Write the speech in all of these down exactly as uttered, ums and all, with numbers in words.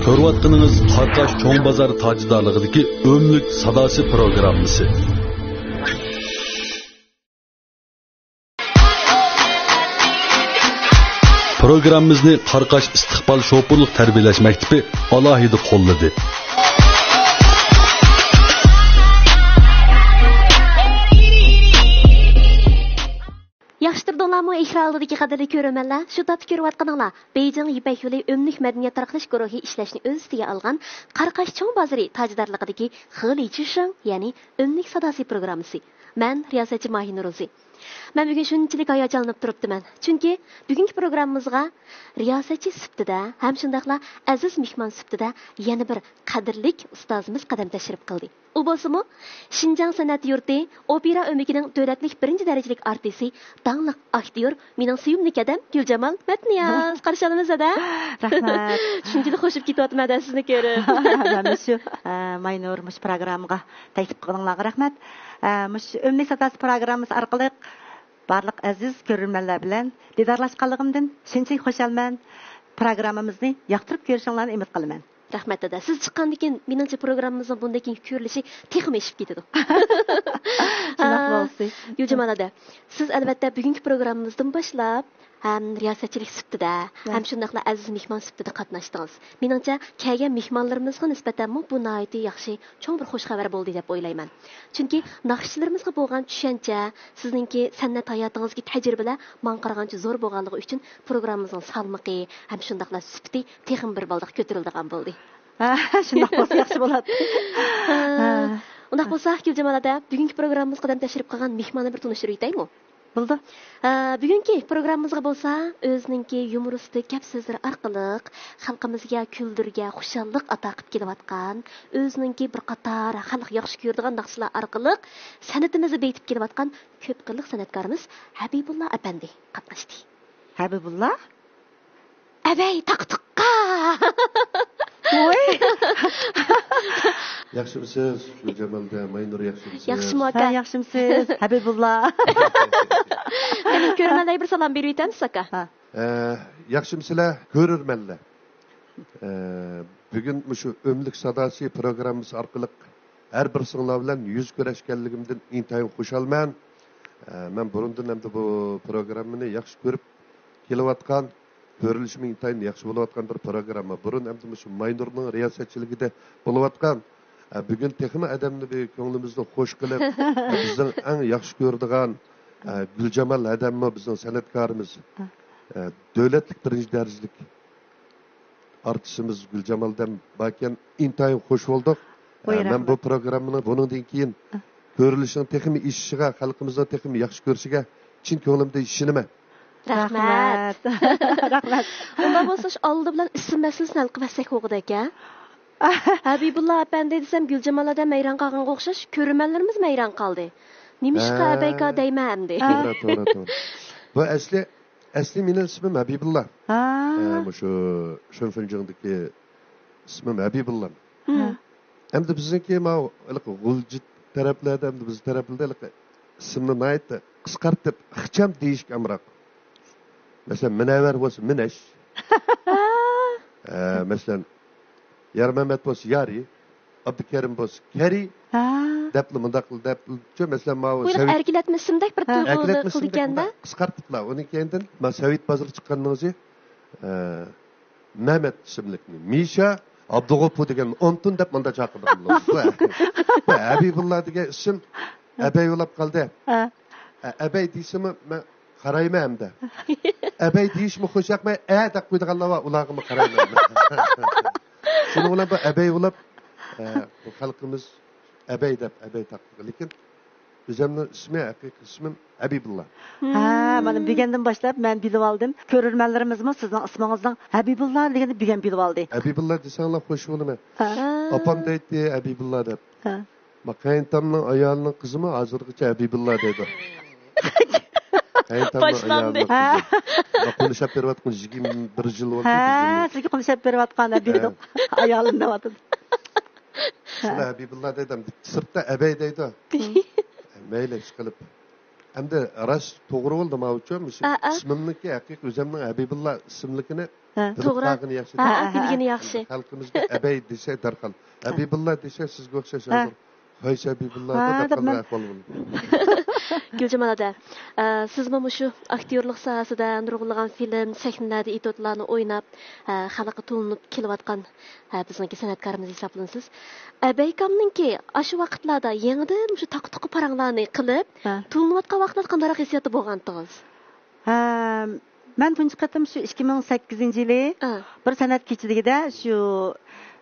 كۆرۈۋاتقىنىڭىز قاراقاش چوڭ بازار تاجدارلىقىدىكى ئۆملۈك ساداسى پروگراممىسى. پروگراممىمىزنى قاراقاش ئىستىقبال شوپۇرلۇق تەربىيەلەش مەكتىپى ئالاھىدە قوللىدى. ياخشى تۇردۇڭلارمۇ، ئېكران ئالدىدىكى قەدىرلىك كۆرۈرمەنلەر؟ شۇ تاپتا كۆرۈۋاتقىنىڭلار بېيجىڭ يىپەك يولى ئۆملۈك مەدەنىيەت تارقىتىش گۇرۇھى ئىشلەشنى ئۆز ئۈستىگە ئالغان قاراقاش چوڭ بازىرى تاجدارلىقىدىكى خېلى چىشىڭ، يەنى ئۆملۈك ساداسى پروگراممىسى. مەن رىياسەتچى ماھىنۇر روزى. مەن بۈگۈن شۇنچىلىك ھاياجانلىنىپ تۇرۇپتىمەن. چۈنكى بۈگۈنكى پروگراممىمىزغا رىياسەتچى سۈپىتىدە ھەم شۇنداقلا ئەزىز مېھمان سۈپىتىدە يەنە بىر قەدىرلىك ئۇستازىمىز قەدەم تەشرىپ قىلدى. ئۇ بولسىمۇ شىنجاڭ سەنئەت يۇرتى ئوپېرا ئۆمىكىنىڭ دۆلەتلىك بىرىنچى دەرىجىلىك ئارتىسى، داڭلىق ئاكتيور، مېنىڭ سۆيۈملۈك ھەدەم گۈلجامال مەتنىياز. قارشى ئالىمىز ھەدە. رەھمەت. شۇنچىلىك خوش بولۇپ كېتىۋاتىمەن ھەدە سىزنى كۆرۈپ. مەنمۇ شۇ، ئە، ماينۇر مۇشۇ پروگراممىغا تەكلىپ قىلغىنىڭلارغا رەھمەت. ئە، مۇشۇ ئۆملۈك ساداسى پروگراممىسى ئارقىلىق بارلىق ئەزىز كۆرۈرمەنلەر بىلەن دىدارلاشقانلىقىمدىن شۇنچىلىك خۇشالمەن. پروگراممىمىزنى ياقتۇرۇپ كۆرۈشۈڭلارنى ئۈمىد قىلىمەن. رەھمەت، ھەدە. سىز چىققاندىن كېيىن، مېنىڭچە، پروگراممىمىزنىڭ بۇندىن كېيىن كۆرۈلۈشى تېخىمۇ ئېشىپ كېتىدۇ. شۇنداق بولسۇن. گۈلجامال ھەدە، سىز، ئەلۋەتتە، بۈگۈنكى پروگراممىمىزدىن باشلاپ ھەم رىياسەتچىلىك سۈپىتىدە، ھەم شۇنداقلا ئەزىز مېھمان سۈپىتىدە قاتناشتىڭىز. مېنىڭچە، كەلگەن مېھمانلىرىمىزغا نىسبەتەنمۇ بۇ ناھايىتى ياخشى، چوڭ بىر خۇش خەۋەر بولدى دەپ ئويلايمەن. چۈنكى ناخشىچىلىرىمىزغا بولغان چۈشەنچە، سىزنىڭكى سەنئەت ھاياتىڭىزدىكى تەجرىبىلەر ماڭا قارىغانچە زور بولغانلىقى ئۈچۈن، پروگراممىمىزنىڭ سالمىقى ھەم شۇنداقلا سۈپىتى تېخىمۇ بىر بالداق كۆتۈرۈلىدىغان بولدى. ھە، شۇنداق بولسا ياخشى بولاتتى. ھە. ھە. ئۇنداق بولسا، گۈلجامال ھەدە، بۈگۈنكى پروگراممىمىزغا قەدەم تەشرىپ قىلغان مېھماننى بىر تونۇشتۇرۇۋېتەيمۇ؟ بولىدۇ. ھە، بۈگۈنكى پروگراممىمىزغا بولسا ئۆزىنىڭكى يۇمۇرىستىك گەپ سۆزلىرى ئارقىلىق خەلقىمىزگە كۈلدۈرگە، خۇشاللىق ئاتا قىلىپ كېلىۋاتقان، ئۆزىنىڭكى بىر قاتار خەلق ياخشى كۆرىدىغان ناخشىلار ئارقىلىق سەنئىتىمىزنى بېيىتىپ كېلىۋاتقان كۆپ قىرلىق سەنئەتكارىمىز ھەبىبۇللا ئەپەندى قاتناشتى. ھەبىبۇللا؟ ئەبەي تاقا تۇققا! ۋوي! ياخشىمسىز؟ شۇ جامالدە، ماينۇر ياخشىمسىز؟ ياخشىمۇ ئاكا؟ ھە، ياخشىمسىز؟ ھەبىبۇللا. قېنى، كۆرۈرمەنلەرگە بىر سالام بېرىۋېتەمسىز، ئاكا؟ ھە. ئە، ياخشىمسىلەر، كۆرۈرمەنلەر؟ ئە، بۈگۈن مۇشۇ ئۆملۈك ساداسى پروگراممىسى ئارقىلىق ھەر بىرسىڭلار بىلەن يۈز كۆرۈشكەنلىكىمدىن ئىنتايىن خۇشالمەن. ئە، مەن بۇرۇندىن ئەمدى بۇ پروگراممىنى ياخشى كۆرۈپ كېلىۋاتقان، كۆرۈلۈشىمۇ ئىنتايىن ياخشى بولۇۋاتقان بىر پروگرامما. بۇرۇن ئەمدى مۇشۇ ماينۇرنىڭ رىياسەتچىلىكىدە بولۇۋاتقان. ئە، بۈگۈن تېخىمۇ ئادەمنى بىر كۆڭلىمىزنى خۇش قىلىپ، ئە، بىزنىڭ ئەڭ ياخشى كۆرىدىغان، ئە، گۈلجامال ھەدەممۇ بىزنىڭ سەنئەتكارىمىز. ئە، دۆلەتلىك بىرىنچى دەرىجىلىك ئارتىسىمىز گۈلجامال ھەدەم باركەن، ئىنتايىن خۇش بولدۇق. ۋاي، ئە، مەن بۇ رەھمەت. پروگراممىنى بۇنىڭدىن كېيىن ئە. كۆرۈلۈشىنىڭ تېخىمۇ ئېشىشىغا، خەلقىمىزنىڭ تېخىمۇ ياخشى كۆرۈشىگە چىن كۆڭلۈمدىن ئىشىنىمەن. رەھمەت. رەھمەت. رەھمەت. ئۇنداق بولسا، شۇ ئالدى بىلەن ئىسىم مەسىلىسىنى ھەل قىلىۋەتسەك بولغۇدەك، ھە؟ ھەبىبۇللا ئەپەندى دېسەم، گۈلجامال ھەدەم ھەيران قالغانغا ئوخشاش، كۆرۈرمەنلىرىمىزمۇ ھەيران قالدى. نېمىشقا ھە. ئەبەيكا دەيمەن ئەمدى. توغرا، توغرا، توغرا. بۇ ئەسلى، ئەسلى مېنىڭ ئىسمىم ھەبىبۇللا. ھە. ھە، مۇشۇ شېنفېنجېڭدىكى ئىسمىم ھەبىبۇللا. ھە. ئەمدى بىزنىڭكى ماۋۇ ھېلىقى غۇلجا تەرەپلەردە، ئەمدى بىز تەرەپلەردە ھېلىقى ئىسىمنى ناھايىتى قىسقارتىپ، ئىخچام دېيىشكە ئامراق. مەسىلەن، مۇنەۋۋەر بولسا مۈنەش. ئە، مەسىلەن، يارمەمەت بولسا يارى، ئابدۇكېرىم بولسا كەرى ھە. دەپلا، مۇنداق دەپلا، مەسىلەن، ماۋۇ بۇ ھېلىقى سەۋىت ئەركىلەتمە ئىسىمدەك بىر ھە. تۇيغۇنى ئەركىلەتمە ئىسىمدەك قىلىدىكەن-دە. مۇنداق قىسقارتىپلا. ئۇنىڭ كەينىدىن مانا سەۋىت بازىرىغا چىققىنىڭىزى، ئە، مەمەت ئىسىملىكنى، مىشا، ئابدۇغوپۇر دېگەن ئون تون دەپ مۇنداق چاقىرىدىغان بولدى. بۇ، بۇ ھەبىبۇللا دېگەن ئىسىم ئەبەي بولاپ قالدى. ھە. ئە، ئەبەي دېسىمۇ مەن قارايمەن ئەمدى. ئەبەي دېيىشمۇ خۇش ياقماي، ئە دەپ قويىدىغانلار بار، ئۇلارغىمۇ قارايمەن. شۇنىڭ بىلەن بۇ ئەبەي بولاپ، ئە، بۇ خەلقىمىز ئەبەي دەپ، ئەبەي تاقىدۇ. لېكىن ئۆزۈمنىڭ ئىسمى، ھەقىقىي ئىسمىم ھەبىبۇللا. ھە، مانا بۈگۈندىن باشلاپ مەن بىلىۋالدىم. كۆرۈرمەنلىرىمىزمۇ سىزنىڭ ئىسمىڭىزنىڭ ھەبىبۇللا دېگىنىنى بۈگۈن بىلىۋالدى. ھەبىبۇللا دېسەڭلار خوش بولىمەن. ھە. ئاپام دەيتتى ھەبىبۇللا دەپ. ھە. ما قېيىنتامنىڭ ئايالىنىڭ قىزىمۇ ھازىرغىچە ھەبىبۇللا دەيدۇ. قېيىنتامنىڭ باشلاندى. ئايالىنىڭ قىزى. مانا قونۇشاپ بېرىۋاتقان يىگىرمە بىر يىل بولدى. ھە، سىزگە قونۇشاپ بېرىۋاتقان ھە. ئايالىم دەۋاتىدۇ. شۇنى ھەبىبۇللا دەيدۇ، سىرتتا ئەبەي دەيدۇ. مەيلى، ئىشقىلىپ. ئەمدى راست توغرا بولدى ماۋۇچۇ. مۇشۇ ئە، ئە. ئىسمىمنىڭكى ھەقىقىي ئۆزۈمنىڭ ھەبىبۇللا ئىسىملىكىنى ھە. بىلىپ توغرا. قالغىنى ياخشى. ھە، ھە، ھە. بىلگىنى ياخشى. خەلقىمىزدە ئەبەي دېسە دەرھال. ھەبىبۇللا دېسە سىزگە ئوخشاش ھە. ھازىر. قايسى ھەبىبۇللا ھە، دەپ دەپ قالغان مەن ئەھۋال بولدى. گۈلجامال ئادا، ئە، سىزمۇ مۇشۇ ئاكتيورلۇق ساھەسىدە نۇرغۇنلىغان فىلىم، سەھنىلەردە ئېتيۇدلارنى ئويناپ، ئە، خەلققە تونۇلۇپ كېلىۋاتقان، ئە، بىزنىڭكى سەنئەتكارىمىز ھېسابلىنىسىز. ئەبەيكامنىڭكى ئاشۇ ۋاقىتلاردا يېڭىدىن مۇشۇ تاقا-تۇقا پاراڭلارنى قىلىپ، ھە. تونۇلۇۋاتقان ۋاقىتلاردا قانداقراق ھېسسىياتتا بولغانتىڭىز؟ ھە، مەن تۇنجى قېتىم شۇ ئىككى مىڭ سەككىزىنچى يىلى ئا. بىر سەنئەت كېچىلىكىدە شۇ،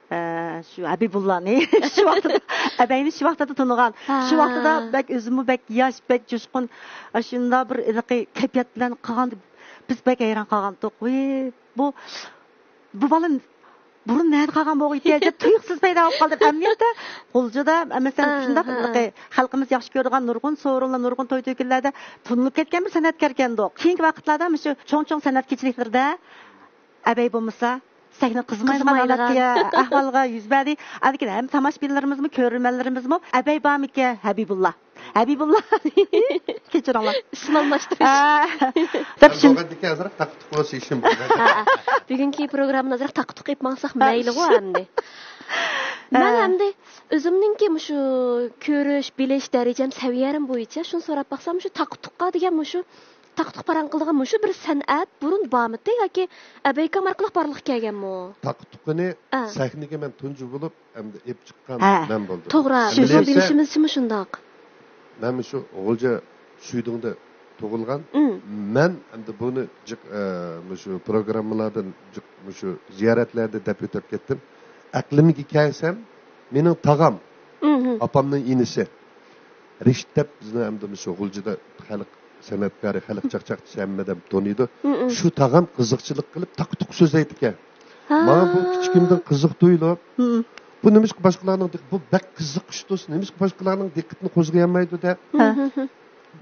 ئە، شۇ ھەبىبۇللانى شۇ ۋاقتىدا، ئەبەينى شۇ ۋاقتىدا تونۇغان. ھە. شۇ ۋاقتىدا بەك ئۆزىمۇ بەك ياش، بەك جۇشقۇن، ئاشۇنداق بىر ھېلىقى كەيپىيات بىلەن قالغان. بىز بەك ھەيران قالغانتۇق. ۋىي، بۇ، بۇ بالا بۇرۇن نەدە قالغان بولغىيتى دەپ تۇيۇقسىز پەيدا بولۇپ قالدى. ئەمەلىيەتتە غۇلجىدا، مەسىلەن، ئا، شۇنداق ھە. خەلقىمىز ياخشى كۆرىدىغان نۇرغۇن سورۇنلار، نۇرغۇن توي-تۆكۈنلەردە تونۇلۇپ كەتكەن بىر سەنئەتكاركەندۇق. كېيىنكى ۋاقىتلاردا مۇشۇ چوڭ-چوڭ سەنئەت كېچىلىكلىرىدە ئەبەي بولمىسا، سەھنە قىزىمايدىغان قىزىمايدىغان. ھالەتكە، ئەھۋالغا يۈز بەردى. لېكىن ھەم تاماشىبىنلىرىمىزمۇ، كۆرۈرمەنلىرىمىزمۇ ئەبەي بارمىكەن، ھەبىبۇللا. ھەبىبۇللا. كەچۈرۈڭلار. ئىسىم ئالماشتۇرۇش. ئا، دەپ ھەم شۇن- بولغاندىكىن ئازراق تاقا-تۇقا بولسا ئىشىم بار. ھە، ھە. بۈگۈنكى پروگراممىنى ئازراق تاقا-تۇقا ئېلىپ ماڭساق ھە. مەيلىغۇ ئەمدى. مەن ھە. ئەمدى ئۆزۈمنىڭكى مۇشۇ كۆرۈش، بىلىش دەرىجەم، سەۋىيەم بويىچە شۇنى سوراپ باقسام، مۇشۇ تاقا-تۇقا دېگەن مۇشۇ تاقا-تۇقا پاراڭ قىلىدىغان مۇشۇ بىر سەنئەت بۇرۇن بارمىدى ياكى ئەبەيكام ئارقىلىق بارلىققا كەلگەنمۇ؟ تاقا-تۇقىنى ئا. سەھنىگە مەن تۇنجى بولۇپ ئەمدى ئېلىپ چىققان ھە. مەن بولدۇم. توغرا، ئەمەلىيەتتە بىزنىڭ بىلىشىمىزچە مۇشۇنداق. مەن مۇشۇ غۇلجا شۈيدۈڭدە تۇغۇلغان. مم. مەن ئەمدى بۇنى جىق، ئە، مۇشۇ پروگراممىلاردىن جىق مۇشۇ زىيارەتلەردە دەپ ئۆتۈپ كەتتىم. ئەقلىمگە كەلسەم، مېنىڭ تاغام، مم. ئاپامنىڭ ئىنىسى رىشىت دەپ بىزنىڭ ئەمدى مۇشۇ غۇلجىدا خەلق سەنئەتكارى، خەلق چاقچاقچىسى ھەممە ئادەم تونۇيدۇ. مم. شۇ تاغام قىزىقچىلىق قىلىپ تاقا-تۇقا سۆزلەيدىكەن. ھا. ماڭا بۇ كىچىكىمدىن قىزىق تۇيۇلۇپ، مم. بۇ نېمىشقا باشقىلارنىڭ دىق-، بۇ بەك قىزىق ئىش دوست، نېمىشقا باشقىلارنىڭ دىققىتىنى قوزغىيالمايدۇ دەپ، ھە.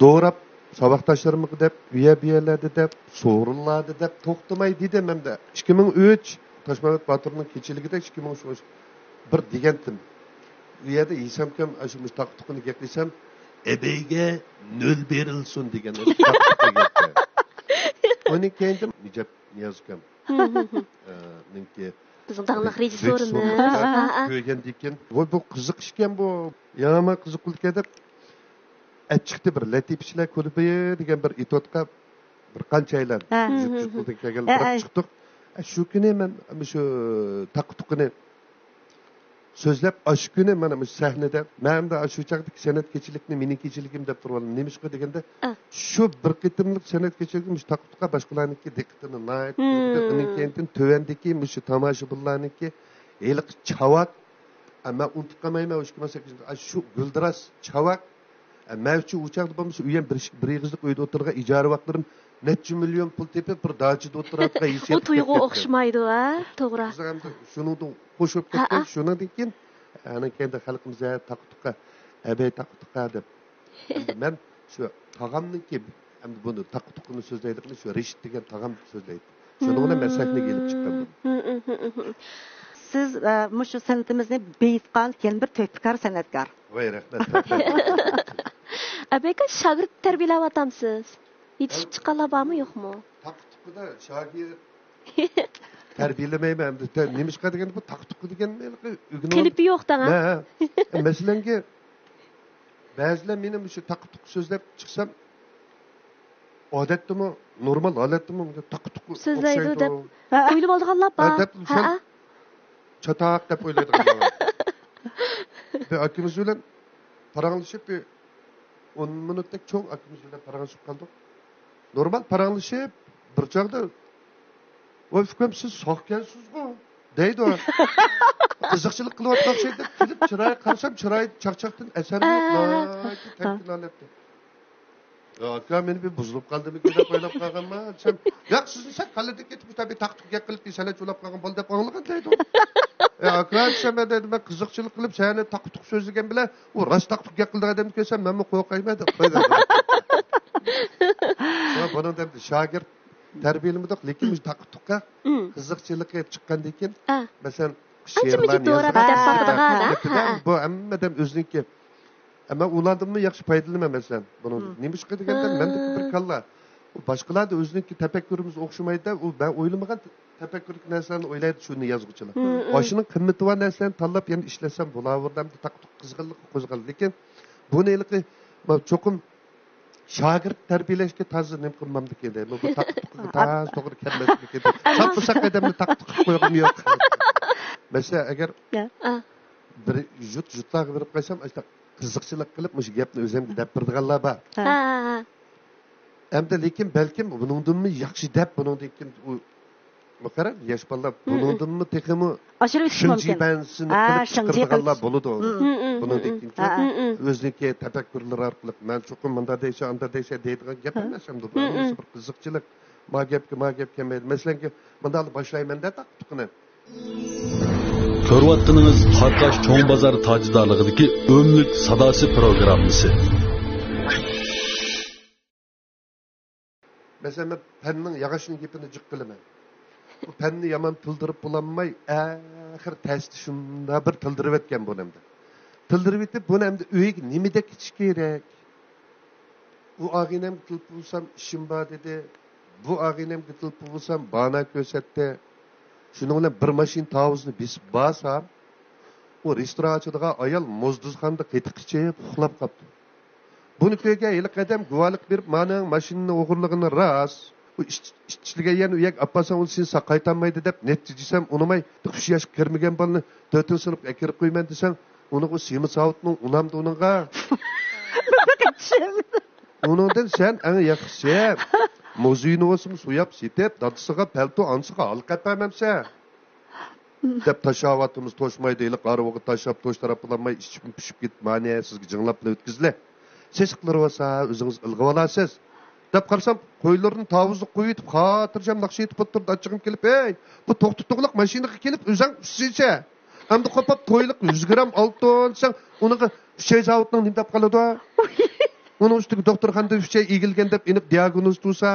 دوراپ، ساۋاقداشلىرىمغا دەپ، ئۇ يەر بۇ يەرلەردە دەپ، سورۇنلاردا دەپ توختىماي دېدىم ھەمدە. ئىككى مىڭ ئۈچ تاشمەمەت باتۇرنىڭ كېچىلىكىدە ئىككى مىڭ ئۈچ بىر دېگەنتىم. ئۇ يەردە ھېسامكام ئاشۇ مۇشۇ تاقا-تۇقىنى گەپلىسەم، «ئەبەيگە نۆل بېرىلسۇن» دېگەن ئاشۇ تاقا-تۇقا گەپكە. ئۇنى كېيىن نىجات نىياز ئۇكام. ھە، نىڭكى بىزنىڭ داڭلىق رېژىسسورىمىز. ھە، ھە. كۆرگەندىن كېيىن، «ۋاي، بۇ قىزىق ئىشكەن بۇ. يامان قىزىق بولىدىكەن» دەپ، ئەچىقتى بىر لەتىپىچىلەر كۇلۇبى دېگەن بىر ئېتوتقا بىر قانچە ئايلان ھە. يۇرت-يۇرتىدىن كەلگەن ھە، بىر ھە. چىقتۇق. ئە، شۇ كۈنى مەن مۇشۇ تاقا-تۇقىنى سۆزلەپ، ئاشۇ كۈنى مانا مۇشۇ سەھنىدە، مەن ئەمدى ئاشۇ چاغدىكى سەنئەت كېچىلىكنى مېنىڭ كېچىلىكىم دەپ تۇرۇۋالدىم. نېمىشقا دېگەندە، ئا. شۇ بىر قېتىملىق سەنئەت كېچىلىكى مۇشۇ تاقا-تۇقا باشقىلارنىڭكى دىققىتىنى ناھايىتى مم. بۆلىدۇ. ئۇنىڭ كەينىدىن تۆۋەندىكى مۇشۇ تاماشىبىنلارنىڭكى ھېلىقى چاۋاك، ئا، مەن ئۇنتۇپ قالمايمەن، ئىككى مىڭ سەككىزىنچى، ئا، شۇ گۈلدۈراس چاۋاك، ئە، مەن ئۈچۈن ئۇ چاغدا بولمىسا، ئۆيەم بىر، بىر ئېغىزلىق ئۆيدە ئولتۇرغان ئىجارە ۋاقىتلىرىم نەچچە مىليون پۇل تېپىپ، بىر داچىدا ئولتۇراتقان ھېسسىيات. ئۇ تۇيغۇ ئوخشىمايدۇ، ھە؟ توغرا. بىز ئەمدى شۇنىڭدىن خوش بولۇپ ھە، كەتتۇق. ھە. شۇنىڭدىن كېيىن، ئاندىن كېيىن خەلقىمىز، ھە، تاقا-تۇقا، ئەبەي تاقا-تۇقا دەپ. ئەمدى مەن شۇ تاغامنىڭكى، ئەمدى بۇنى تاقا-تۇقىنى سۆزلەيدىغىنى شۇ رىشىت دېگەن تاغام سۆزلەيدۇ. شۇنىڭ بىلەن مەن سەھنىگە ئېلىپ چىققان. سىز، ئە، مۇشۇ سەنئىتىمىزنى بېيىتقان يەنە بىر تۆھپىكار سەنئەتكار. ۋاي، رەھمەت، رەھمەت. ئەبەيكا، شاگىرت تەربىيەلەۋاتامسىز؟ يېتىشىپ چىققانلار بارمۇ، يوقمۇ؟ تاقا-تۇقىدا شاگىرت تەربىيەلىمەيمەن ئەمدى. تە-، نېمىشقا دېگەندە، بۇ تاقا-تۇقا دېگەن ھېلىقى ئۆگىنىۋال-، كېلىپى يوق دەڭ، ھە؟ ھە، ھە. مەسىلەنگە، بەزىلەر مېنى مۇشۇ تاقا-تۇقا سۆزلەپ چىقسام، ئادەتتىمۇ، نورمال ھالەتتىمۇ تاقا-تۇقا سۆزلەيدۇ ئوخشايدۇ دەپ ھە. ئويلىۋالىدىغانلار بار. ھە، دەپ، ھە، سەن ھە. چاتاق دەپ ئويلايدىغانلار بار. بىر ئاكىمىز بىلەن پاراڭلىشىپ، بىر ئون مىنۇتتەك چوڭ ئاكىمىز بىلەن پاراڭلىشىپ قالدۇق. نورمال پاراڭلىشىپ، بىر چاغدا، «ۋاي، ئۇكام، سىز ساقكەنسىزغۇ؟» دەيدۇ. قىزىقچىلىق قىلىۋاتقان ئوخشايدۇ دەپ كۈلۈپ، چىرايىغا قارىسام، چىرايى چاقچاقتىن ئەسەر يوق، ئە. ناھايىتى تەمكىن ھالەتتە. «يا ئاكا، مېنى بىر بۇزۇلۇپ قالدىمىكىن دەپ ئويلاپ قالغانما؟» دېسەم، «ياق، سىزنى سەل كاللىدىن كېتىپ، بىر تاقا-تۇقا گەپ قىلىپ، سەنئەتچى بولاپ قالغان بولدى دەپ ئاڭلىغان» دەيدۇ. «يا ئاكا، دېسەم، مەن» دەيدۇ، «مەن قىزىقچىلىق قىلىپ سەھنىدە تاقا-تۇقا سۆزلىگەن بىلەن، ئۇ راست تاقا-تۇقا گەپ قىلىدىغان ئادەمنى كۆرسەم، مەنمۇ قورقايمەن» دەپ قويدى. شۇڭا بۇنىڭدا شاگىرت تەربىيەلىمىدۇق، لېكىن مۇشۇ تاقا تۇقا قىزىقچىلىقى چىققاندىن كېيىن، مەسىلەن، شېئىرلارنى يازغان دەپ باقىدىغان. بۇ ھەممە ئادەم ئۆزىنىڭكى. ئەمما ئۇلاردىنمۇ ياخشى پايدىلىنىمەن مەسىلەن. بۇنىڭ نېمىشقا دېگەندە، مەندىكى بىر كاللا. ئۇ باشقىلاردا ئۆزىنىڭكى تەپەككۇرىمىز ئوخشىمايدۇ. ئۇ مەن ئويلىمىغان تەپەككۇردىكى نەرسىلەرنى ئويلايدۇ شۇنى يازغۇچىلار. ئاشۇنىڭ قىممىتى بار نەرسىلەرنى تاللاپ يەنە ئىشلەتسەم بولاۋېرىدۇ، ئەمدى تاقا تۇقا قىزغىنلىققا قوزغالدى. لېكىن بۇنى ھېلىقى، چوقۇم شاگىرت تەربىيەلەشكە تازا نېمە قىلمامدىكىن دەيمەن. بۇ تاقا تۇقىغا تازا توغرا كەلمەسمىكىن دەپ. ساپمۇ ساق ئادەمنى تاقا تۇقىغا قويغۇم يوق. مەسىلەن، ئەگەر بىر يۇرت، يۇرتلارغا بېرىپ قالسام، ئاشۇنداق قىزىقچىلىق قىلىپ، مۇشۇ گەپنى ئۆزۈمگە دەپ بېرىدىغانلار بار. ھە، ھە، ھە. ئەمدى لېكىن بەلكىم بۇنىڭدىنمۇ ياخشى دەپ، بۇنىڭدىن كېيىن ئۇ، قارا، ياش بالىلار بۇنىڭدىنمۇ تېخىمۇ ئاشۇرۇپ ئېيتىش مۇمكىن. شىنجىبەنسىنى قىلىپ چىقىرىدىغانلار بولىدۇ. بۇنىڭدىن كېيىن ئۆزىنىڭكى تەپەككۇرلىرى ئارقىلىق، مەن چوقۇم مۇنداق دەيسەن، ئانداق دەيسەن دەيدىغان گەپ ئەمەس ئەمدى بۇ. ھەممىسى بىر قىزىقچىلىق. ما گەپكە، ما گەپ كەلمەيدۇ. مەسىلەنكى، مۇنداقلا باشلايمەن-دە تاقا تۇقىنى. كۆرۈۋاتقىنىڭىز قاراقاش چوڭ بازار تاجدارلىقىدىكى ئۆملۈك ساداسى پروگراممىسى. مەسىلەن، مەن پەننىڭ ياغاچنىڭ گېپىنى جىق قىلىمەن. بۇ پەننى يامان تىلدىرىپ بولالماي، ئەخىر تەستە شۇنداق بىر تىلدىرىۋەتكەن بۇنى ئەمدى. تىلدىرىۋېتىپ، بۇنى ئەمدى ئۆيگە نېمە دەپ كېتىش كېرەك؟ ئۇ ئاغىنەمگە تېلېفون قىلسام، ئىشىم بار دېدى. بۇ ئاغىنەمگە تېلېفون قىلسام، بانا كۆرسەتتى. شۇنىڭ بىلەن بىر ماشىنا تاۋۇزنى بېسىپ بارسام، ئۇ رېستوران ئاچىدىغان ئايال موزدۇزخانىدا قېتىق ئىچىپ ئۇخلاپ قاپتۇ. بۇنى كۆرگەن ھېلىقى ئادەم گۇۋاھلىق بېرىپ، مانىڭ ماشىنىنى ئوغرىلىغىنى راست. ئۇ ئىچ-، ئىچ-، ئىچىلگەن يەرنى ئۇ يەرگە ئاپارساڭ، ئۇ سېنى ساق قايتارمايدۇ دەپ نەتىجە دېسەم، ئۇنىماي، ئۈچ ياشقا كىرمىگەن بالىنى تۆتىنچى سىنىپقا ئەكىرىپ قويىمەن دېسەڭ، ئۇنىڭغۇ سېمىز ساۋۇتنىڭ ئۇنامدۇ ئۇنىڭغا. ئۇنىڭدىن سەن ئەڭ ياخشىسى، مۇزېينى بولسىمۇ سوياپ سېتىپ، دادىسىغا پەلتو، ئانىسىغا ھالقا ئەپەرمەمسەن؟ دەپ تاشلاۋاتىمىز توشمايدۇ، ھېلىقى ئارىغا تاشلاپ توش تاراپ بولالماي، ئىچىم پۇشۇپ كېتىپ، مانى سىزگە جىڭلاپلا ئۆتكۈزلە. سېسىقلىرى بولسا ئۆزىڭىز ئىلغىۋالارسىز. دەپ قارىسام، قويلىرىنى تاۋۇزغا قويۇۋېتىپ، خاتىرجەم ناخشا ئېيتىپ ئولتۇرىدۇ. ئاچچىقىم كېلىپ، ھەي، بۇ توختىتىغلىق ماشىنىغا كېلىپ ئۆزەڭ ئۈسسىچە. ئەمدى قوپاپ تويلۇق يۈز گرام ئالتۇن دېسەڭ، ئۇنىڭغا ئۈچەي زاۋۇتنىڭ نېمە دەپ قالىدۇ؟ ئۇنىڭ ئۈستىگە دوختۇرخانىدا ئۈچەي ئېگىلگەن دەپ ئېنىق دىئاگنوز تۇرسا،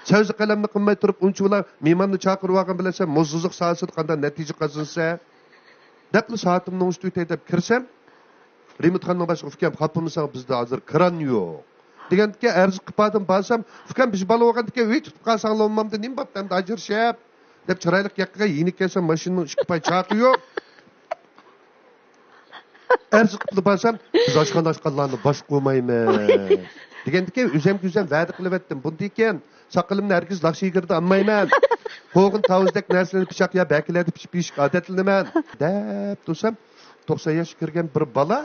سەۋزە قەلەمنى قىلماي تۇرۇپ، ئۇنچىۋالا مېھماننى چاقىرىۋالغان بىلەنسەن، موزدۇزلۇق ساھەسىدە قانداق نەتىجە قازىنىسەن؟ دەپلا سائىتىمنىڭ ئۈستىگە ئۆتەي دەپ كىرسەم، رېمونتخانىنىڭ باشلىقى، ئۇكام، خاپىمىساڭ، بىزدە ھازىر كىران يوق، دېگەندىكىن، ئەرز قىلىپ باردىم. بارسام، ئۇكام، بىز بالا بولغاندىكىن ئۆي تۇتۇپ قالساڭلا بولمامدۇ، نېمە بوپتۇ ئەمدى ئاجرىشىپ؟ دەپ چىرايلىق گەپ قىلغان، يېنىپ كەلسەم، ماشىنىنىڭ ئىككى پاي چاقى يوق. ئەرز قىلىپلا بارسام، بىز ئاشخانا ئاچقانلارنى باش قويمايمىز، دېگەندىكىن، ئۆزەمگە ئۆزەم ۋەدە قىلىۋەتتىم، بۇندىن كېيىن ساقىلىمنى ھەرگىز ناخشا ئېگىرىدە ئالمايمەن. قوغۇن تاۋۇزدەك نەرسىلەرنى پىچاق يا بەكىلەردە پىچىپ يېيىشكە ئادەتلىنىمەن، دەپ تۇرسام، توقسان ياشقا كىرگەن بىر بالا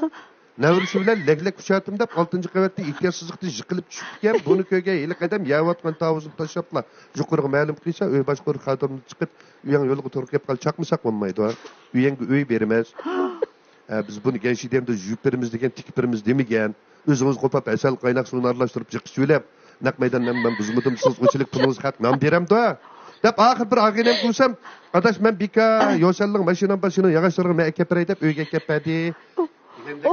نەۋرىسى بىلەن لەگلەك ئۇچاتتىم دەپ، ئالتىنچى قەۋەتتىن ئېھتىياتسىزلىقتىن يىقىلىپ چۈشۈپتىكەن. بۇنى كۆرگەن ھېلىقى ئادەم يەۋاتقان تاۋۇزنى تاشلاپلا يۇقىرىغا مەلۇم قىلسا، ئۆي باشقۇرۇش خادىمى چىقىپ، ئۆيۈڭ يولغا توغرا كېلىپ قال، چاقمىساق بولمايدۇ. ئۆيۈڭگە ئۆي بېرىمىز. ھە، بىز بۇنى گەنشىدەمدە يۇيۇپ بېرىمىز دېگەن، تىكىپ بېرىمىز دېمىگەن. ئۆزىڭىز قوپاپ ھەسەل قايناق سۇنى ئارىلاشتۇرۇپ جىققا سۈيلەپ، نەق مەيداننى مەن بۇزمىدىم، سىز ئۇچىلىك پۇلىڭىز خەق نان بېرەمدۇ؟ دەپ ئاخىر بىر ئاغىنەمگە ئۇرسام، ئاداش، مەن بىكار، يوسەنلىڭ ماشىنام بار، شۇنىڭ ياغاچلىرىنى مەن ئەكەپ بېرەي دەپ ئۆيگە ئەكەپ بەردى. دېگەندەك.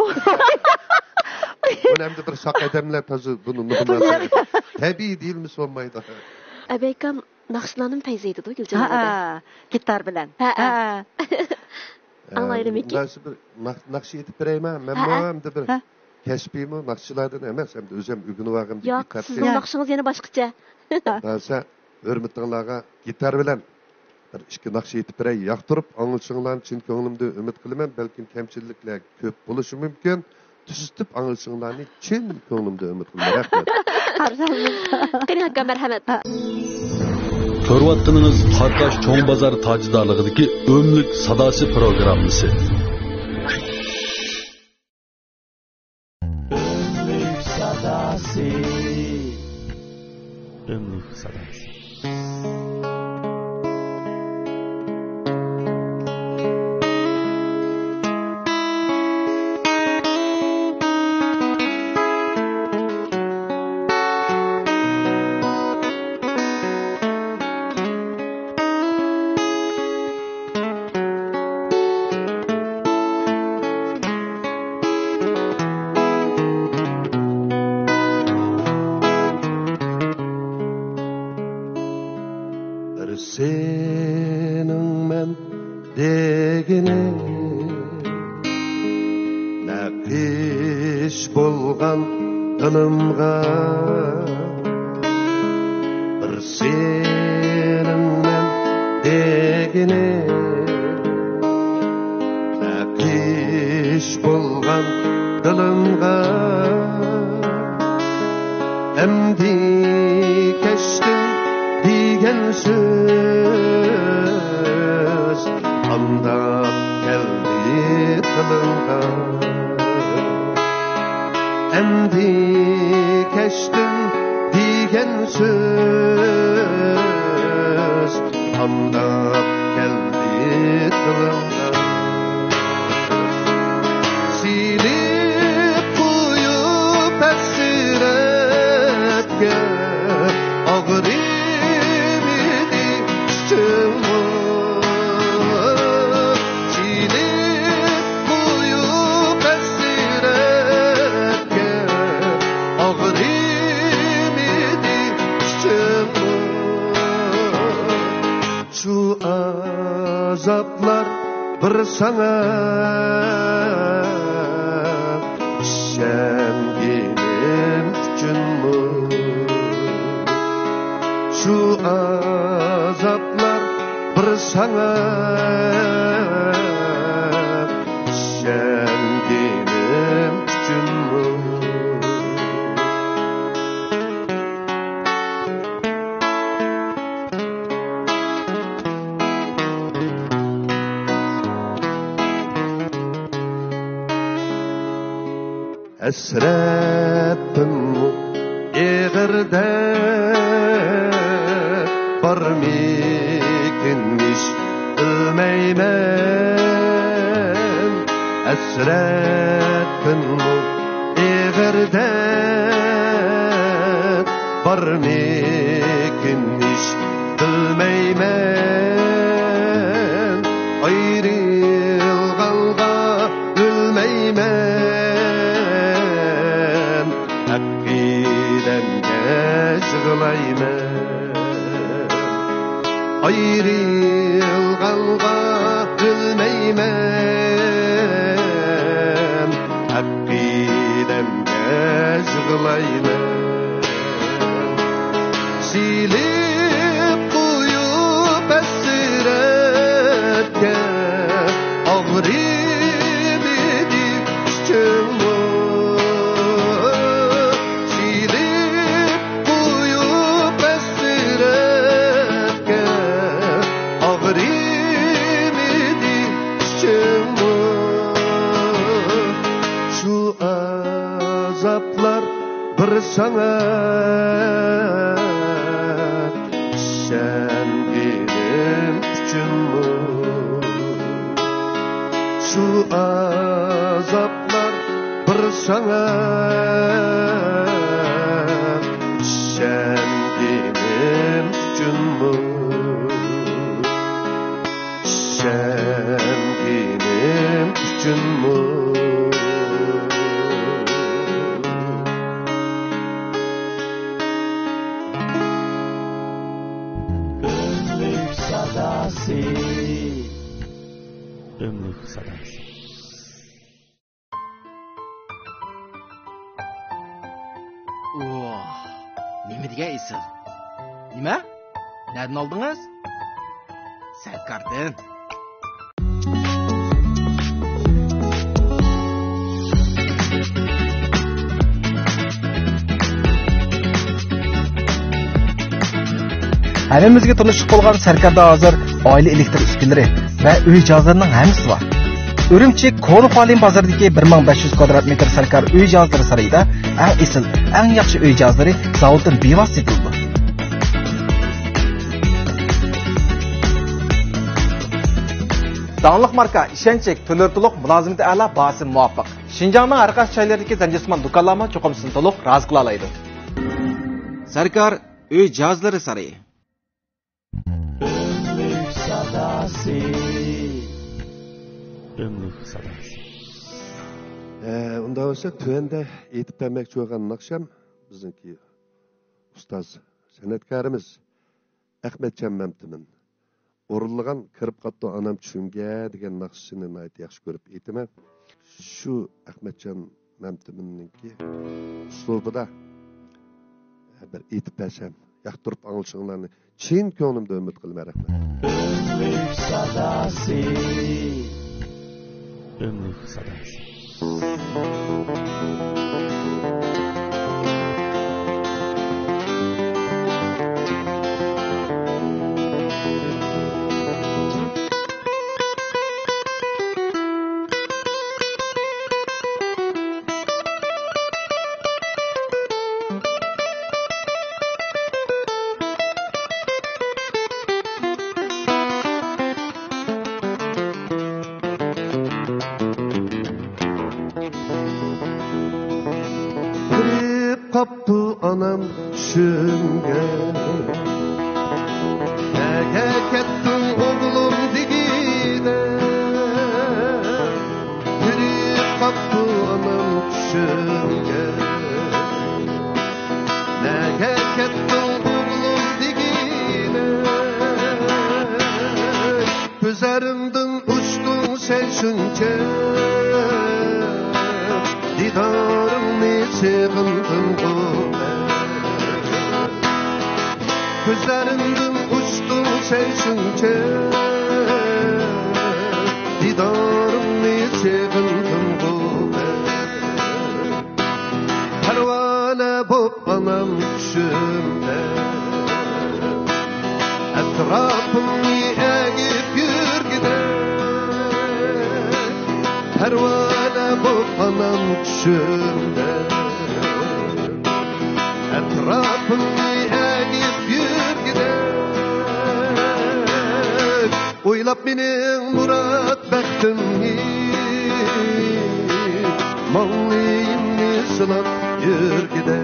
بۇنى ئەمدى بىر ساق ئادەملەر تازا بۇنى، بۇنى تەبىئىي دېيىلمىسە بولمايدۇ. ئەبەيكام ناخشىلارنىمۇ پەيزى ئېيتىدۇ، گۈلجان ھە، ھە، گىتار بىلەن. ھە، ھە. ھە. ئاڭلايلىمىكىن؟ مۇنداق بىر ناخ-، ناخشا ئېيتىپ بېرەيمۇ؟ مەنمۇ ھە، ھە. ئەمدى بىر ھە. كەسپىيمۇ ناخشىچىلاردىن ئەمەس، ئەمدى ئۆزۈم ئۆگىنىۋالغان ياق، گىتار سىزنىڭ ناخشىڭىز يەنە باشقىچە. بولسا ھۆرمىتىڭلارغا گىتار بىلەن بىر ئىككى ناخشا ئېيتىپ بېرەي، ياقتۇرۇپ ئاڭلىشىڭلارنى چىن كۆڭلۈمدىن ئۈمىد قىلىمەن. بەلكىم كەمچىلىكلەر كۆپ بولۇشى مۇمكىن. تۈزىتىپ ئاڭلىشىڭلارنى چىن كۆڭلۈمدىن ئۈمىد قىلىمەن. رەھمەت. قېنى ئاكا، مەرھەمەت. كۆرۈۋاتقىنىڭىز قاراقاش چوڭ بازار تاجدارلىقىدىكى ئۆملۈك ساداسى پروگراممىسى. ئۆملۈك ساداسى. ئۆملۈك ساداسى. سېنىڭ مەن دېگىنىم نەقىش بولغان دىلىمغا، بىر سېنىڭ مەن دېگىنىم نەقىش بولغان دىلىمغا. ئەمدى كەچتىم دېگەن سۆز قانداق كەلدى تىلىڭغا؟ ئەمدى كەچتىم دېگەن سۆز قانداق كەلدى تىلىڭغا؟ سېلىپ قويۇپ ھەسرەتكە ئاغرىمىدى ئىچىڭمۇ؟ سېلىپ قويۇپ ھەسرەتكە ئاغرىمىدى ئىچىڭمۇ؟ شۇ ئازابلار بىر ساڭا ئىشەنگىنىم ئۈچۈنمۇ؟ شۇ ئازابلار بىر ساڭا ئىشەنگىنىم ئۈچۈنمۇ؟ ھەسرەتتىنمۇ ئېغىر دەرد بارمىكىن ھېچ بىلمەيمەن. ھەسرەتتىنمۇ ئېغىر دەرد بارمىكىن ھېچ بىلمەيمەن. ئايرىلغانغا ئۆلمەيمەن، ئەقىدەمگە يىغلايمەن. ئايرىلغانغا ئۆلمەيمەن، ئەقىدەمگە يىغلايمەن. سېلىپ قويۇپ ھەسرەتكە ئاغرىمىدى ئىچىڭمۇ؟ سېلىپ قويۇپ ھەسرەتكە ئاغرىمىدى ئىچىڭمۇ؟ شۇ ئازابلار بىر ساڭا ئىشەنگىنىم ئۈچۈنمۇ؟ شۇ ئازابلار بىر ساڭا ئىشەنگىنىم ئۈچۈنمۇ؟ ئىشەنگىنىم ئۈچۈنمۇ؟ ئۆملۈك ساداسى. ئۆملۈك ساداسى. ئۇھ، نېمە دېگەن ئېسىل. نېمە؟ نەدىن ئالدىڭىز؟ سەركاردىن. ھەممىمىزگە تونۇشلۇق بولغان سەركاردا ھازىر ئائىلە ئېلېكتر ئۈسكۈنىلىرى ۋە ئۆي جىھازلىرىنىڭ ھەممىسى بار. ئۈرۈمچى كونا خۇالىن بازىرىدىكى بىر مىڭ بەش يۈز كۋادرات مېتىر سەركار ئۆي جىھازلىرى سارىيىدا ئەڭ ئېسىل، ئەڭ ياخشى ئۆي جىھازلىرى زاۋۇتتىن بىۋاسىتە سېتىلىدۇ. داڭلىق ماركا، ئىشەنچلىك، تۈرلىرى تولۇق، مۇلازىمىتى ئەلا، باھاسى مۇۋاپىق. شىنجاڭنىڭ ھەر قايسى جايلىرىدىكى زەنجىرسىمان دۇكانلارمۇ چوقۇم سىزنى تولۇق رازى قىلالايدۇ. سەركار ئۆي جىھازلىرى سارىيى. ئۆملۈك ساداسى. ئۆملۈك ساداسى. ئە، ئۇنداق بولسا، تۆۋەندە ئېيتىپ بەرمەكچى بولغان ناخشام بىزنىڭكى ئۇستاز سەنئەتكارىمىز ئەخمەتجان مەمتىمىن ئورۇنلىغان «كىرىپ قاپتۇ ئانام چۈشۈمگە» دېگەن ناخشىسىنى ناھايىتى ياخشى كۆرۈپ ئېيتىمەن. شۇ ئەخمەتجان مەمتىمىننىڭكى ئۇسلۇبىدا بىر ئېيتىپ بەرسەم، ياقتۇرۇپ ئاڭلىشىڭلارنى چىن كۆڭلۈمدىن ئۈمىد قىلىمەن. رەھمەت. ئۆملۈك ساداسى. ئۆملۈك ساداسى. كىرىپ قاپتۇ ئانام چۈشۈمگە، نەگە كەتتىڭ ئوغلۇم دېگىنە. كىرىپ قاپتۇ ئانام چۈشۈمگە، نەگە كەتتىڭ ئوغلۇم دېگىنە. كۆزلىرىمدىن ئۇچتۇڭ سەن شۇنچە، دىدارىڭنى سېغىندىمغۇ مەن. كۆزلىرىمدىن ئۇچتۇڭ سەن شۇنچە، دىدارىڭنى سېغىندىمغۇ مەن. پەرۋانە بوپ ئانام چۈشۈمدە، ئەتراپىمنى ئەگىپ يۈرگىدە. پەرۋانە بوپ ئانام چۈشۈمدە، ئەتراپىمنى ئەگىپ يۈرگىدە. ئويلاپ مېنىڭ مۇراد بەختىمنى، ماڭلىيىمنى سىلاپ يۈرگىدە.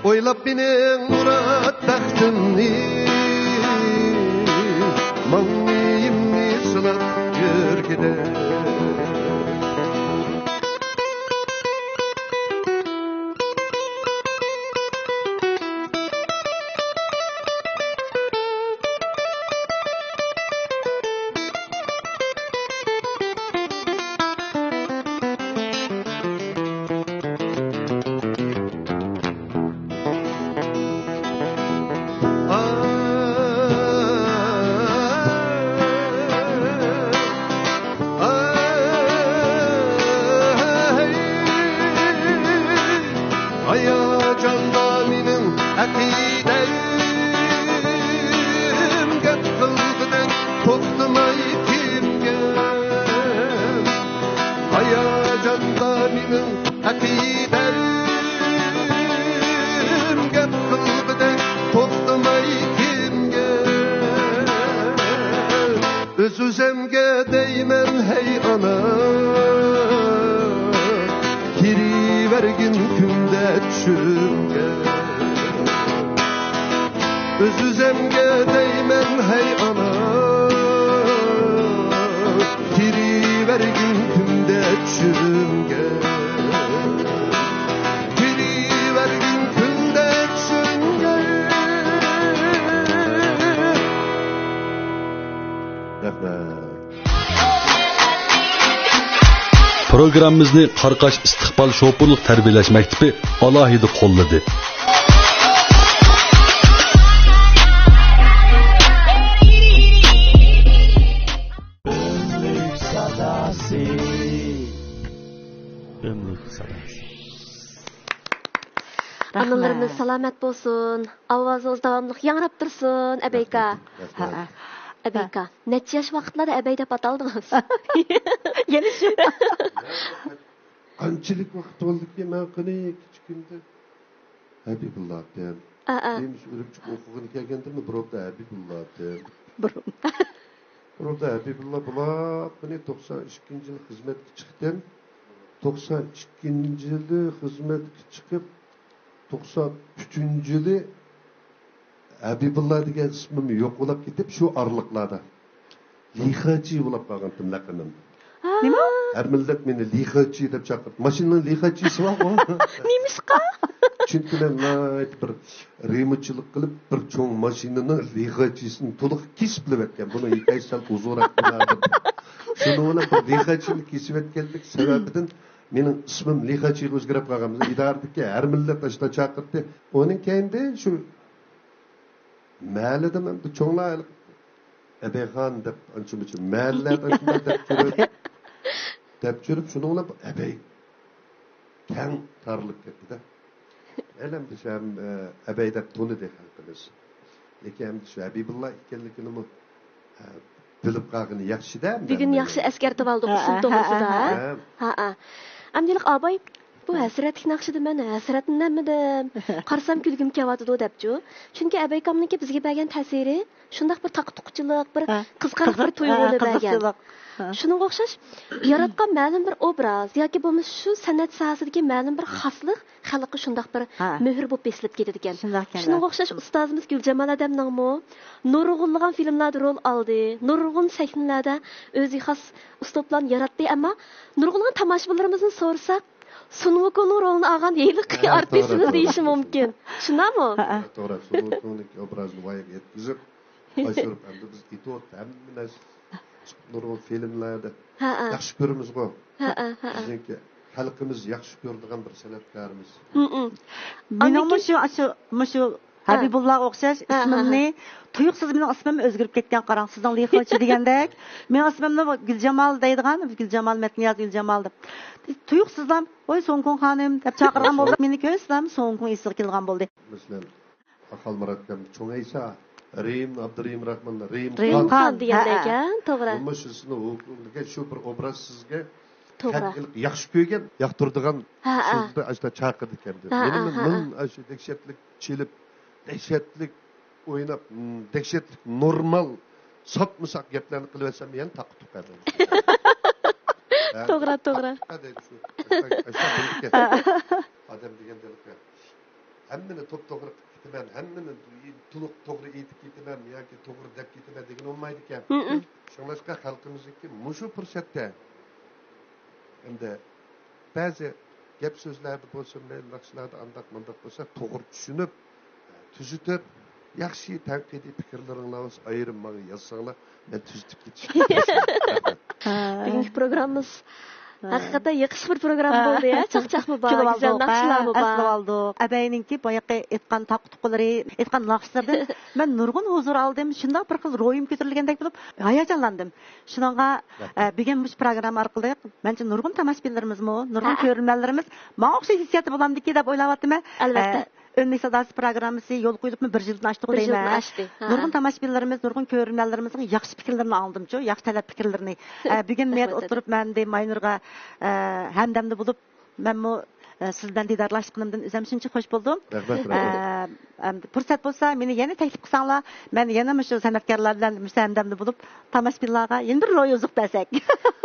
ئويلاپ مېنىڭ مۇراد بەختىمنى، ماڭلىيىمنى سىلاپ يۈرگىدە. ھاياجاندا مېنىڭ ئەقىدەم، گەپ قىلغۇدەك توختىماي كىمگە. ھاياجاندا مېنىڭ ئەقىدەم، گەپ قىلغۇدەك توختىماي كىمگە. ئۆز-ئۆزۈمگە دەيمەن، ھەي ئانا، كىرىۋەرگىن كۈندە چۈشۈمگە. ئۆز-ئۆزۈمگە دەيمەن، ھەي ئانا، كىرىۋەرگىن كۈندە چۈشۈمگە. كىرىۋەرگىن كۈندە چۈشۈمگە. رەھمەت. پروگراممىمىزنى قاراقاش ئىستىقبال شوپۇرلۇق تەربىيەلەش مەكتىپى ئالاھىدە قوللىدى. ئۆملۈك ساداسى. ئۆملۈك ساداسى. ئانىلىرىمىز سالامەت بولسۇن. ئاۋازىڭىز داۋاملىق ياڭراپ تۇرسۇن، ئەبەيكا. رەھمەت، رەھمەت. ھە، ھە. ئەبەيكا، نەچچە ياش ۋاقىتلاردا ئەبەي دەپ ئاتالدىڭىز؟ يەنە شۇ. قانچىلىك ۋاقىت بولدىكى، مەن قېنى كىچىكىمدە ھەبىبۇللا ئاپام. ئا، ئا. نېمىش ئۈرۈمچىگە ئوقۇغىلى كەلگەندىمۇ، بۇرۇندا ھەبىبۇللا ئاپام. بۇرۇن. بۇرۇندا ھەبىبۇللا بۇلاپ، مېنى توقسان ئىككىنچى يىل خىزمەتكە چىقتىم. توقسان ئىككىنچى يىلى خىزمەتكە چىقىپ، توقسان ئۈچىنچى يىلى ھەبىبۇللا دېگەن ئىسمىم يوق بولاپ كېتىپ، شۇ ئارىلىقلاردا لىخېچى بولاپ قالغانتىم لەقىمىم. ھە؟ نېمە؟ ھەر مىللەت مېنى لىخېچى دەپ چاقىرىپ، ماشىنىنىڭ لىخېچىسى بارغۇ. نېمىشقا؟ چۈنكى مەن ناھايىتى بىر رېمونتچىلىق قىلىپ، بىر چوڭ ماشىنىنىڭ لىخاچىسىنى تولۇق كېسىپ بېرىۋەتكەن. بۇنىڭ ھېكايىسى سەل ئۇزۇنراق بولار دەپ. شۇنىڭ بىلەن بىر لىخاچىنى كېسىۋەتكەنلىك سەۋەبىدىن مېنىڭ ئىسمىم لىخاچىغا ئۆزگىرىپ قالغان. بىزنىڭ ئىدارىدىكى ھەر مىللەت ئاشۇنداق چاقىرتتى. ئۇنىڭ كەينىدە شۇ مەھەللىدە مەن بىر چوڭلار ئەبەيخان دەپ ئانچە-مۇنچە مەھەللىلەردە شۇنداق دەپ يۈرۈپ، دەپ يۈرۈپ، شۇنىڭ بىلەن بۇ ئەبەي كەڭ تارىلىپ كەتتى-دە. ئەلەمدە شۇ ھەم، ئە، ئەبەي دەپ تونۇدى خەلقىمىز. لېكىن ئەمدى شۇ ھەبىبۇللا ئىكەنلىكىنىمۇ، ئە، بىلىپ قالغىنى ياخشى-دە. بۈگۈن ياخشى ئەسكەرتىۋالدۇق ئىسىم توغرىسىدا. ھە. ھە. ئەمدى ئاباي، بۇ ھەسرەتلىك ناخشىدا مەن ھەسرەتلىنەلمىدىم. قارىسام كۈلگۈم كېلىۋاتىدۇ دەپچۇ. چۈنكى ئەبەيكامنىڭكى بىزگە بەرگەن تەسىرى شۇنداق بىر تاقا-تۇقىچىلىق، بىر ھە. قىزىقارلىق بىر قىزىق، تۇيغۇنى ھە، بەرگەن. قىزىقچىلىق. ھە. شۇنىڭغا ئوخشاش ياراتقان مەلۇم بىر ئوبراز ياكى بولمىسا شۇ سەنئەت ساھەسىدىكى مەلۇم بىر خاسلىق خەلققە شۇنداق بىر ھە. مۆھۈر بولۇپ بېسىلىپ كېتىدىكەن. شۇنداق ئىكەن، شۇنىڭغا ھە. ئوخشاش ئۇستازىمىز گۈلجامال ئادەمنىڭمۇ نۇرغۇنلىغان فىلىملاردا رول ئالدى، نۇرغۇن سەھنىلەردە ئۆزى خاس ئۇسلۇبلارنى ياراتتى، ئەمما نۇرغۇنلىغان تاماشىبىنلىرىمىزدىن سورىساق، سۇن ۋۇكۇڭنىڭ رولىنى ئالغان ھېلىقى ھە، ئارتىسىمىز توغرا، دېيىشى توغرا. مۇمكىن. شۇنداقمۇ؟ ھە، ھە. توغرا، سۇن ۋۇكۇڭنىڭ ئوبرازىنى ۋايىغا يەتكۈزۈپ، ئاشۇرۇپ، ئەمدى بىز ئېتىۋاتىدۇ ھەممە نەرسە. نۇرغۇن فىلىملەردە ھە، ھە. ياخشى كۆرىمىزغۇ. ھە، ھە، ھە، ھە. بىزنىڭكى خەلقىمىز ياخشى كۆرىدىغان بىر سەنئەتكارىمىز. ھە، ھە. مېنىڭمۇ ئاندىن كېيىن شۇ، شۇ، مۇشۇ ھە. ھەبىبۇللاغا ئوخشاش ھە، ھە، ئىسمىمنى ھە. تۇيۇقسىز مېنىڭ ئىسمىم ئۆزگىرىپ كەتكەن، قاراڭ، سىزنىڭ لىخىچى دېگەندەك. مېنىڭ ئىسمىمنى گۈلجامال دەيدىغان، گۈلجامال مەتنىياز، گۈلجامال دەپ. تۇيۇقسىزلا، ۋوي، سۇن ۋۇكۇڭ خانىم دەپ چاقىرغان بولدى. مېنى كۆرسىلەم، سۇن ۋۇكۇڭ ئېسىگە كېلىدىغان بولدى. مەسىلەن، خالمۇرات ئاكام، چوڭ ئەيسا، رېھىم، ئابدۇرېھىم راخمان، رېھىم رېھىم خان. خان دېگەندەك، ھە، ھە. توغرا. بۇمۇ شۇ سىزنىڭ ھوقۇقىدىكى شۇ بىر ئوبراز سىزگە توغرا. خەلق ياخشى كۆرگەن، ياقتۇرىدىغان ھە، ھە. سۆزنى ئاشۇنداق چاقىرىدىكەن دەپ. ھە، مېنىمۇ ھە، ھە. مىڭ ئاشۇ دەھشەتلىك چېلىپ، دەھشەتلىك ئويناپ، م، دەھشەتلىك نورمال ساپمۇساق گەپلەرنى قىلىۋەتسەم يەنە تاققا تۇققان. ھە، توغرا، توغرا. تاققا دەيدۇ شۇ. ئاشۇنداق بولىدىكەن. ئادەم دېگەن ھېلىقى. ھەممىنى توپتوغرا قىلىپ كېتىمەن، ھەممىنى تولۇق توغرا ئېيتىپ كېتىمەن ياكى توغرا دەپ كېتىمەن دېگىنى بولمايدىكەن. ھىم. شۇڭلاشقا خەلقىمىزنىڭكى مۇشۇ پۇرسەتتە ئەمدى بەزى گەپ سۆزلەردە بولسۇن، مەيلى ناخشىلاردا ئانداق مۇنداق بولسا توغرا چۈشىنىپ، تۈزىتىپ، ياخشى تەنقىدىي پىكىرلىرىڭلار بولسا ئايرىم ماڭا يازساڭلار، مەن تۈزىتىپ كېتىشكە تىرىشىمەن. رەھمەت. بۈگۈنكى پروگراممىمىز ھە. ھەقىقەتەن يېقىشلىق بىر پروگرامما ھە. بولدى، ھە؟ چاقچاقمۇ بار، كۈلۈۋالدۇق، گۈزەل ناخشىلارمۇ ھە، بار. ئەسلىۋالدۇق. ئەبەينىڭكى بايىقى ئېيتقان تاقا-تۇقىلىرى، ئېيتقان ناخشىلىرىدىن مەن نۇرغۇن ھۇزۇر ئالدىم. شۇنداق بىر خىل روھىم كۆتۈرۈلگەندەك بولۇپ، ھاياجانلاندىم. شۇنىڭغا، رەھمەت. ئە، بۈگۈن مۇشۇ پروگرامما ئارقىلىق، مەنچە نۇرغۇن تاماشىبىنلىرىمىزمۇ، نۇرغۇن ھە. كۆرۈرمەنلىرىمىز ماڭا ئوخشاش ھېسسىياتتا بولامدىكى دەپ ئويلاۋاتىمەن. ئەلۋەتتە. ئە، ئۆملۈك ساداسى پروگراممىسى يول قويۇلۇپمۇ بىر يىلدىن ئاشتىغۇ بىر يىلدىن دەيمەن. ئاشتى. ھە. نۇرغۇن تاماشىبىنلىرىمىز، نۇرغۇن كۆرۈرمەنلىرىمىزنىڭ ياخشى پىكىرلىرىنى ئاڭلىدىمچۇ، ياخشى تەلەپ پىكىرلىرىنى. ئە، بۈگۈن مەيەردە رەھمەت. ئولتۇرۇپ مەن دە ماينۇرغا، ئە، ھەمدەمدە بولۇپ، مەنمۇ، ئە، سىز بىلەن دىدارلاشقىنىمدىن ئۆزۈم شۇنچە خوش بولدۇم. رەھمەت، ئە، رەھمەت. ئەمدى پۇرسەت بولسا، مېنى يەنە تەكلىپ قىلساڭلار، مەن يەنە مۇشۇ سەنئەتكارلار بىلەن مۇشۇ ھەمدەمدە بولۇپ، تاماشىبىنلارغا يەنە بىر روھى ئوزۇق بەرسەك.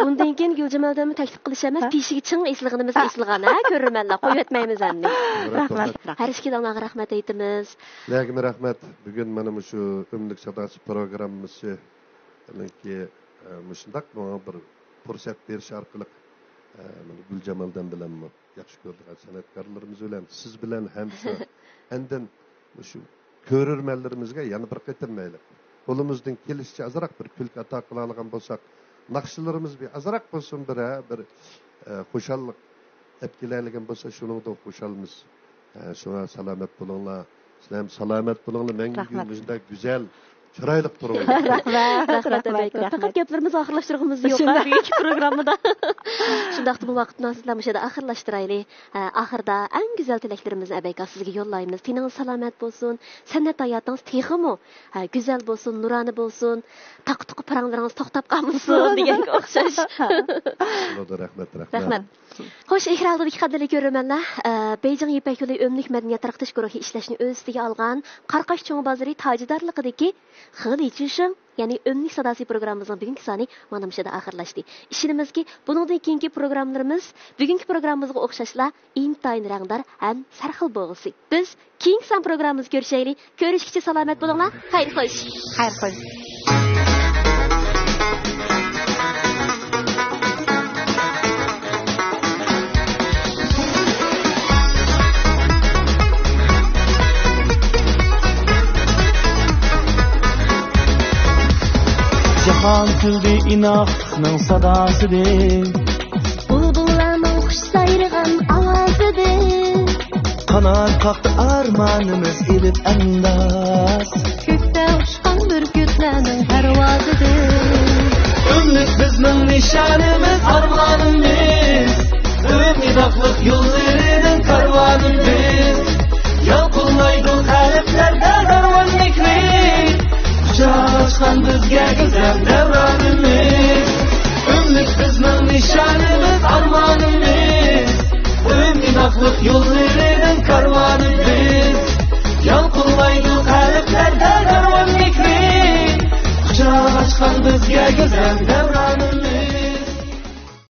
بۇندىن كېيىن گۈلجامالدىنمۇ تەكلىپ قىلىش ئەمەس، ھە؟ تېشىگە چىڭ ئېسىلغىنىمىزگە ھە. ئېسىلغان، ھە، كۆرۈرمەنلەر، قويۇۋەتمەيمىز ئەمدى. رەھمەت. ھەر ئىككىلىڭلارغا رەھمەت ئېيتىمىز. سىلەرگىمۇ رەھمەت. بۈگۈن مانا مۇشۇ ئۆملۈك ساداسى پروگراممىسى، ئە، مۇشۇنداق ماڭا بىر پۇرسەت بېرىش ئارقىلىق، ئە، مانا گۈلجامالدىن بىلەنمۇ ياخشى كۆرىدىغان سەنئەتكارلىرىمىز بىلەن، سىز بىلەن ھەم شۇ ئاندىن مۇشۇ كۆرۈرمەنلىرىمىزگە يەنە بىر قېتىم مەيلى قولىمىزدىن كېلىشىچە ئازراق بىر كۈلكە ئاتا قىلالىغان بولساق، ناخشىلىرىمىز بىر ئازراق بولسۇن بىر، ھە، بىر، ئە، خۇشاللىق ئەپ كېلەلىگەن بولسا، شۇنىڭدىن خۇشالمىز. ھە، شۇڭا سالامەت بولۇڭلار. سىلەر ھەم سالامەت بولۇڭلار. مەڭگۈ رەھمەت. مۇشۇنداق گۈزەل، چىرايلىق تۇرۇڭلار. رەھمەت، رەھمەت، رەھمەت. پەقەت گەپلىرىمىزنى ئاخىرلاشتۇرغۇمىز يوق، شۇنداق. بۈگۈنكى پروگراممىدا. شۇنداقتىمۇ ۋاقىت مۇناسىۋىتى بىلەن مۇشۇ يەردە ئاخىرلاشتۇرايلى. ھە، ئاخىرىدا ئەڭ گۈزەل تىلەكلىرىمىزنى ئەبەيكا سىزگە يوللايمىز. تېنىڭىز سالامەت بولسۇن، سەنئەت ھاياتىڭىز تېخىمۇ، ھە، گۈزەل بولسۇن، نۇرانە بولسۇن، تاقا-تۇقا پاراڭلىرىڭىز توختاپ قالمىسۇن دېگەنگە ئوخشاش. بولىدۇ، رەھمەت، رەھمەت. رەھمەت. خوش، ئېكران ئالدىدىكى قەدىرلىك كۆرۈرمەنلەر، ئە، بېيجىڭ يىپەك يولى ئۆملۈك مەدەنىيەت تارقىتىش گۇرۇھى ئىشلەشنى ئۆز ئۈستىگە ئالغان قاراقاش چوڭ بازىرى تاجىدارلىقىدىكى خېلى چۈشۈڭ، يەنى ئۆملۈك ساداسى پروگراممىمىزنىڭ بۈگۈنكى سانى مانا مۇشۇ يەردە ئاخىرلاشتى. ئىشىنىمىزكى، بۇنىڭدىن كېيىنكى پروگراممىلىرىمىز بۈگۈنكى پروگراممىمىزغا ئوخشاشلا ئىنتايىن رەڭدار ھەم سەرخىل بولغۇسى. بىز كېيىنكى سان پروگراممىمىزدا كۆرۈشەيلى. كۆرۈشكىچە سالامەت بولۇڭلار. خەير خوش. خەير خوش. ئاڭ كۈلدى ئىناقلىقنىڭ ساداسىدىن. بۇلبۇللارنىڭ خۇش سايرىغان ئاۋازىدىن. قانات قاقتى ئارمانىمىز ئېلىپ ئەنداز. كۆكتە ئۇچقان بۈركۈتلەرنىڭ پەرۋازىدىن. ئۆملۈك بىزنىڭ نىشانىمىز، ئارمانىمىز. ئۆمىداقلىق يوللىرىنىڭ كارۋانىمىز. يالقۇنلايدۇ قەلبلەردە دەۋران مېھرى. قۇچاق ئاچقان بىزگە گۈزەل دەۋرانىمىز. ئۆملۈك بىزنىڭ نىشانىمىز، ئارمانىمىز. ئۆمىداقلىق يوللىرىنىڭ كارۋانىمىز. يالقۇنلايدۇ قەلبلەردە دەۋران مېھرى. قۇچاق ئاچقان بىزگە گۈزەل دەۋران